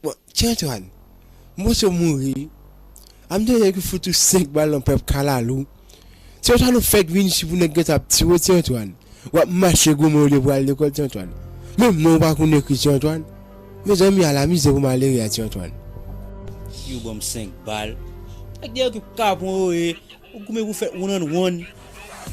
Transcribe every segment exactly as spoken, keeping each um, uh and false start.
Bon, Ti Antwàn, m panse w mouri. A m te nèg ki fout ou senk bal nan pèp kalalou. Ti Antwàn, ou fèk vin isit pou nèg gentan ap tiye w, Ti Antwàn. W ap mache goumen olye pou al lekòl, Ti Antwàn. Menm non w pa konn ekri, Ti Antwàn. Mezanmi, ala mizè pou malere a, Ti Antwàn. Yo ban m senk bal. Nèg deyò ki kapon yo ye. Ou goumen pou fè one on one.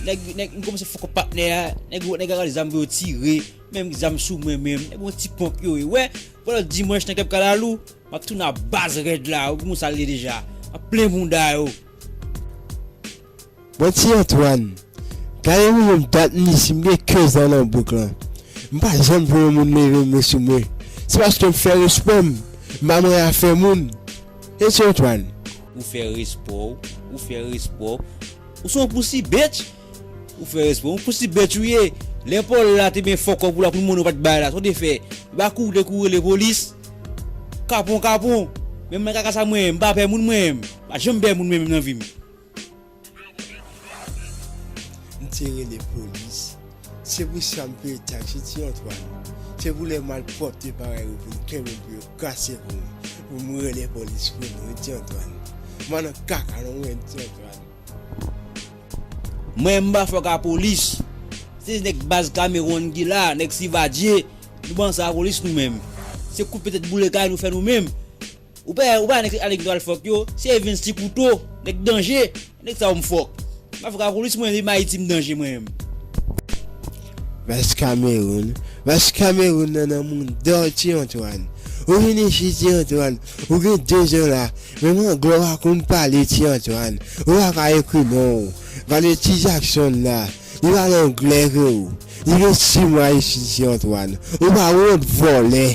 Nèg, nèg, m kòmanse fòk patnè a. Nèg, nèg a gade zam pou yo tire. Menm zam sou mwen menm. Nèg, yon ti ponk yo ye. Wè, pandan dimanch nan kèp kalalou, m ap tounen a baz rèd la. Ou konn sa l ye deja. M ap plen bounda yo. Bon, Ti Antwàn, gade mwen menm dat m isit, m gen kenz an nan bouk lan. M pa janm voye moun leve men sou mwen. Se paske m fè respè m. M pa manyen afè moun. E Ti Antwàn? Ou fè respè w, ou fè respè w. Ou se yon pousi bitch. Ou fè respè w, yon pousi bitch ou ye. Lè Paul la te ben fòk ou la pou l mounen ou pa t bay la, sa w te fè? Ou pa kouri, te kouri rele polis. Kapon, kapon. Menm nan kaka sa mwen, m pa pè moun mwen. M pa janm pè moun mwen menm nan vi m. M te rele polis. Se pou sa m peye taks, wi, Ti Antwàn. Se pou lè malpwòpte parèy ou vin kenbe m pou yo kase pou mwen. Pou m rele polis pou nou, wi, Ti Antwàn. M nan kaka non mwen, Ti Antwàn. Mwen, m pa fòk a polis. Se nèg baz Cameroun ki la, nèg Sivadye. Nou pa ansanm a polis nou menm. Se koupe tèt boule kay nou fè nou menm. Ou pa, ou pa nèg, nèg nou al fòk yo. Se Evens Ti Kouto, nèg danje. Nèg sa yo m fòk. M pa fòk a polis mwen, li m Ayiti m danje mwen menm. Baz Cameroun. Baz Cameroun nan nan moun dò, Ti Antwàn. Ou vin isit, Ti Antwàn. Ou gen de zan la. Menm anglè w pa konn pale, Ti Antwàn. Ou pa ka ekri non w. Gade Ti Jackson la. Li pale anglè ke ou. Li gen sis mwa isit, Ti Antwàn. Ou pa wont, vòlè.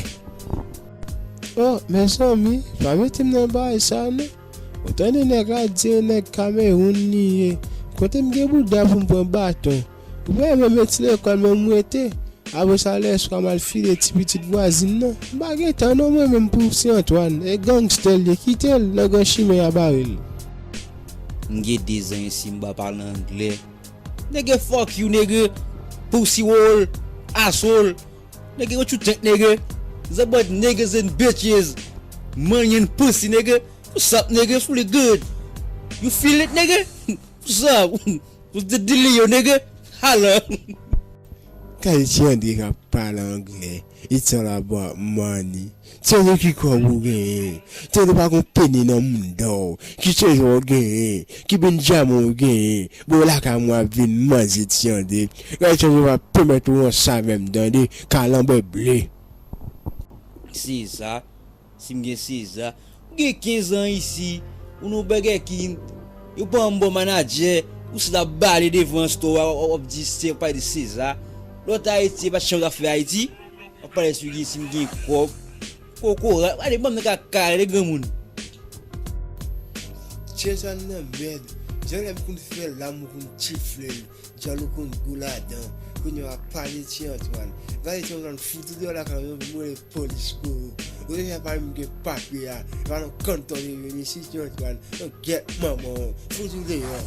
Oh, mezanmi, pa mete m nan bagay sa non. Ou tande nèg la di e nèg Kamewoun li ye. Kote m gen bouda pou m pran baton? Ou pa menm met ti lekòl menm rete. Apre sa lèswa m al file ti pitit vwazin nan. M pa gen tan non mwen menm pou Ti Antwàn. E gangstè l ye, kite l nan gran chimen a bare l. M gen de zan isi m pa pale anglè. Nigga, fuck you, nigga. Pussy hole, asshole. Nigga, what you think, nigga? Is about niggas and bitches, money and pussy, nigga. What's up, nigga? It's really good. You feel it, nigga? What's up? What's the dealio, nigga? Holla. Kay Ti André k ap pale anglè. It's all about money. Tande ki kòb ou genyen. Tande pa gon peni nan mouda w. Ki cheve w genyen. Ki Benjamin w genyen. Bon, lakay mwen ap vin manze Ti André. Gade cheve pa pèmèt ou ranse avè m, tande. Kalanbè ble. Se sa. Si m gen Seza. M gen kenz an isi. Ou nan Burger King. Yo pa m bon manadjè. Ou sot ap bale devan store a, w ap, w ap di se, w ap pale de Seza. Lòt Ayiti, e pa chanm zafè Ayiti. W ap pale sou gen, si m gen kòb. Kokorat, gade banm nan kaka, de granmoun. Chèz sa nan mèd. Jan lè m konn fè lam ou konn chifle l. Djòl ou konn gou ladan. Kounye a w ap pale Ti Antwàn. Gade Ti Antwàn fout ou deyò lakay ou, m rele polis pou ou. Ou te fè pale m gen papye a. E pa nan kanton w te vin isi, Ti Antwàn. Nan gyèt manman w. Fout ou deyò.